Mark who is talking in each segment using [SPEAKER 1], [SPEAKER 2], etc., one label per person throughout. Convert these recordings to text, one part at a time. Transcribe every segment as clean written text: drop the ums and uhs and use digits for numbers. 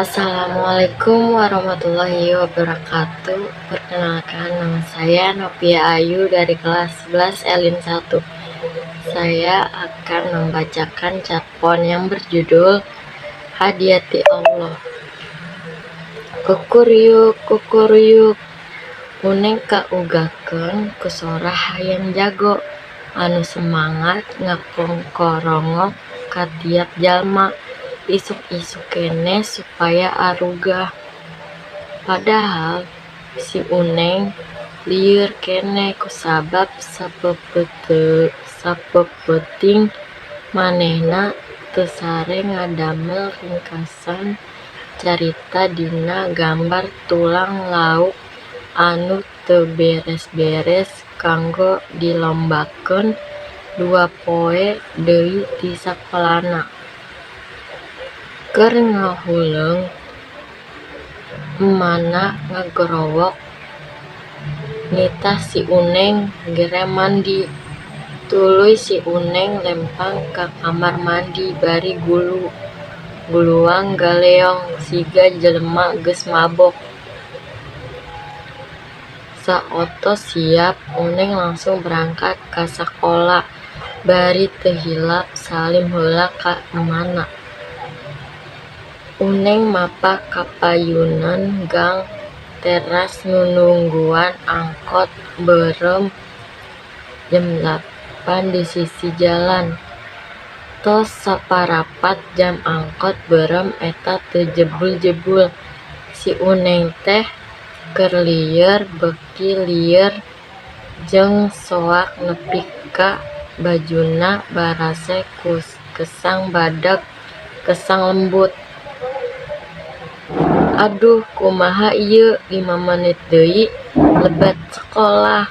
[SPEAKER 1] Assalamualaikum warahmatullahi wabarakatuh. Perkenalkan, nama saya Novia Ayu dari kelas 11 Elin 1. Saya akan membacakan chatbot yang berjudul Hadiah ti Allah. Kukuruyuk, kukuruyuk. Uneng kaugakeun ku sora hayam jago anu semangat ngakorongok ka tiap jalma isuk-isuk keneh supaya arugah. Padahal si Uneng lieur keneh kusabab sapeuting manehna teu sare ngadamel ringkasan carita dina gambar tulang lauk anu teu beres-beres kanggo dilombakeun 2 poe deui di sakolana. Keur ngahuleung, emana ngagorowok nitah si Uneng gera mandi. Tuluy si Uneng lempang ka kamar mandi bari guluang galeong siga jelema geus mabok. Saatos siap, Uneng langsung berangkat ka sakola bari teu hilap salim heula ka emana. Uneng mapag kapayunan gang teras nunungguan angkot beureum jam 8 di sisi jalan. Tos saparapat jam angkot beureum eta teu jebul-jebul. Si Uneng teh keur lieur beuki lieur jeung soak nepi ka bajuna baraseh ku kesang badag kesang lembut. Aduh kumaha ieu 5 menit deui lebet sakola.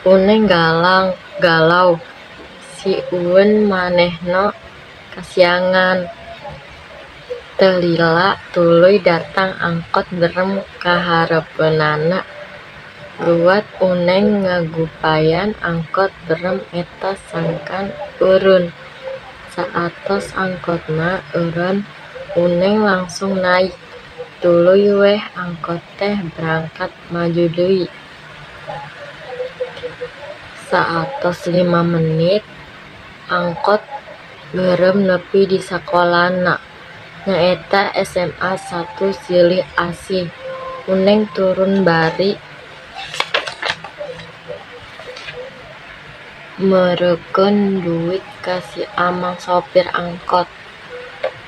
[SPEAKER 1] Uneng galau sieun manehna kasiangan. Teu lila tuluy datang angkot beureum ka hareupeunana. Guat Uneng ngagupayan angkot beureum eta sangkan eureun. Saatos angkotna eureun, Uneng langsung naik. Tuluy weh angkot teh berangkat maju deui. Saatos 5 menit, angkot beureum nepi di sakolana, nyaeta SMA 1 Silih Asih. Uneng turun bari merekeun duit ka si amang sopir angkot.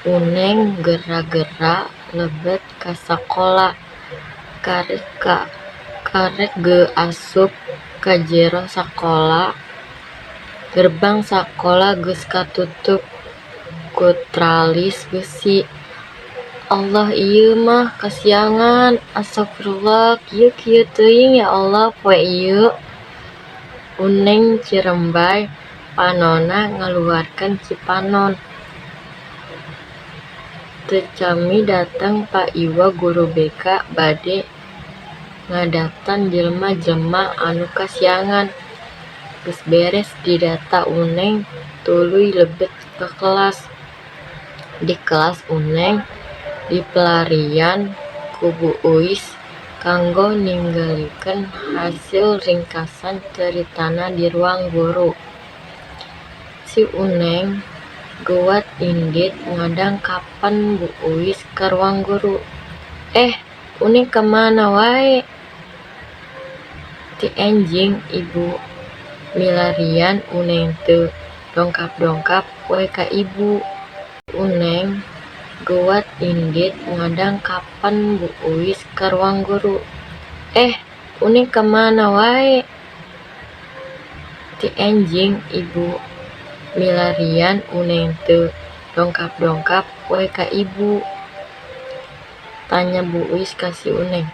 [SPEAKER 1] Uneng gera-gera lebet ka sakola. Karek ge asup ka jero sakola, gerbang sakola geus katutup ku tralis besi. Allah, ieu mah kasiangan, astagfirullah, kieu-kieu teuing ya Allah poe ieu. Uneng cirembay, panonna ngaluarkeun cipanon. Teu cami dateng Pa Iwa guru BK bade ngadata jelema-jelema anu kasiangan. Geus beres didata Uneng tuluy lebet ka kelas. Di kelas Uneng dipelarian ku Bu Euis kanggo ningalikeun hasil ringkasan caritana di ruang guru. Si Uneng guat indit ngadang kapan Bu Euis ka ruang guru. "Eh, Uneng ka mana wae? Ti enjing Ibu milarian Uneng teu dongkap-dongkap we ka Ibu." Uneng guat indit ngadang kapan Bu Euis ka ruang guru. "Eh, Uneng ka mana wae? Ti enjing Ibu milarian Uneng teu dongkap-dongkap we ka Ibu," tanya Bu Euis ka si Uneng.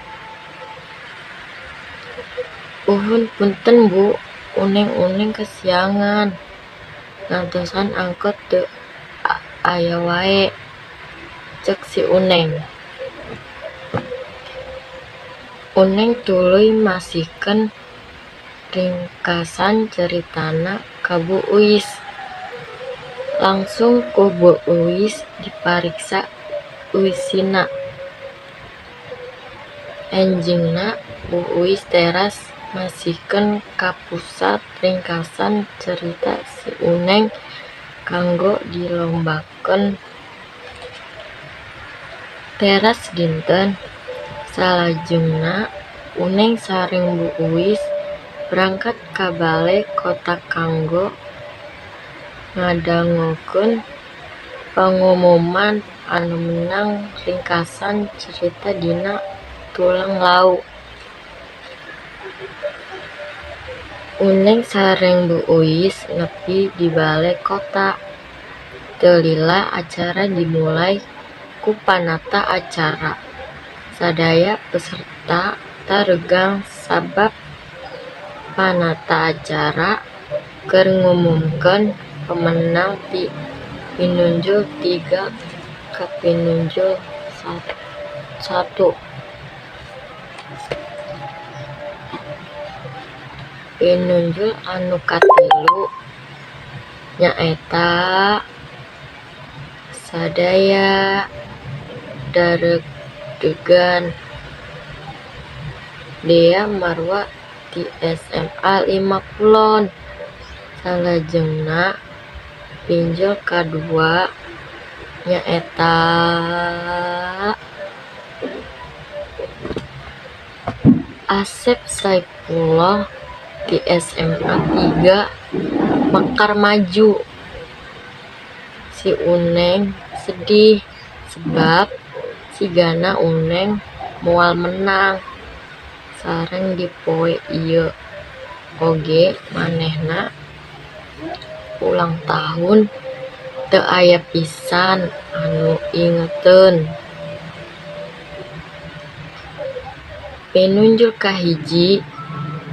[SPEAKER 1] "Uhun punten Bu, Uneng-uneng kasiangan ngantosan angkot teu aya wae," cek si Uneng. Uneng tuluy masihkeun ringkasan caritana ka Bu Euis. Langsung ku Bu Euis dipariksa. eusina. Enjingna Bu Euis teras masihkeun ka pusat ringkasan carita si Uneng kanggo dilombakeun. Teras dinten salajengna Uneng sareng Bu Euis berangkat ka bale kota kanggo ngadangukeun pangumuman anu menang ringkasan carita dina Tulang Lau. Uneng sareng Bu Euis nepi di bale kota. Teu lila acara dimulai ku panata acara. Sadaya peserta taregang sabab panata acara keur ngumumkeun pemenang ti pinunjul 3 ka pinunjul 1. Pinunjul anu katilu nyaeta sadaya daredegan Dea Marwa ti SMA 5 Kulon. Salajengna pinunjul kadua nyaeta Asep Saipullah ti SMA 3 Mekar Maju. Si Uneng sedih sebab sigana Uneng moal menang sareng di poe ieu oge manehna ulang tahun teu aya pisan anu ingeteun. Pinunjul kahiji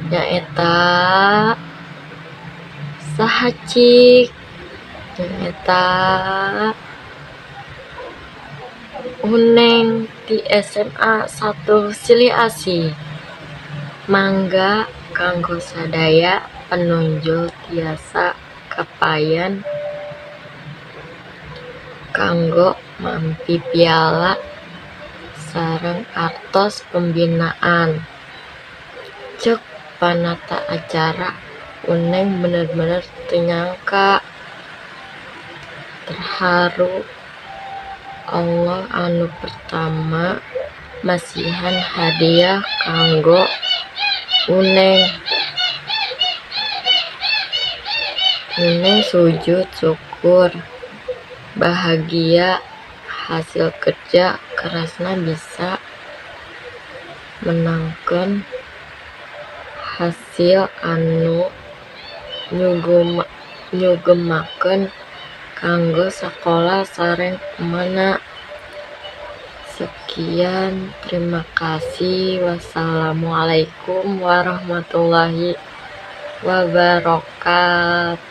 [SPEAKER 1] nyaeta saha cik? Nyaeta Uneng ti SMA 1 Silih Asih. Mangga kanggo sadaya penunjul tiasa kapayan kanggo mampi piala sareng artos pembinaan. Ceuk panata acara Uneng bener-bener teu nyangka. Terharu Allah anu pertama masihan hadiah kanggo Uneng. Uneng sujud syukur bahagia hasil kerja kerasna bisa menangkeun hasil anu nyugemakeun kanggo sakola sareng emana. Sekian, terima kasih. Wassalamualaikum warahmatullahi wabarakatuh.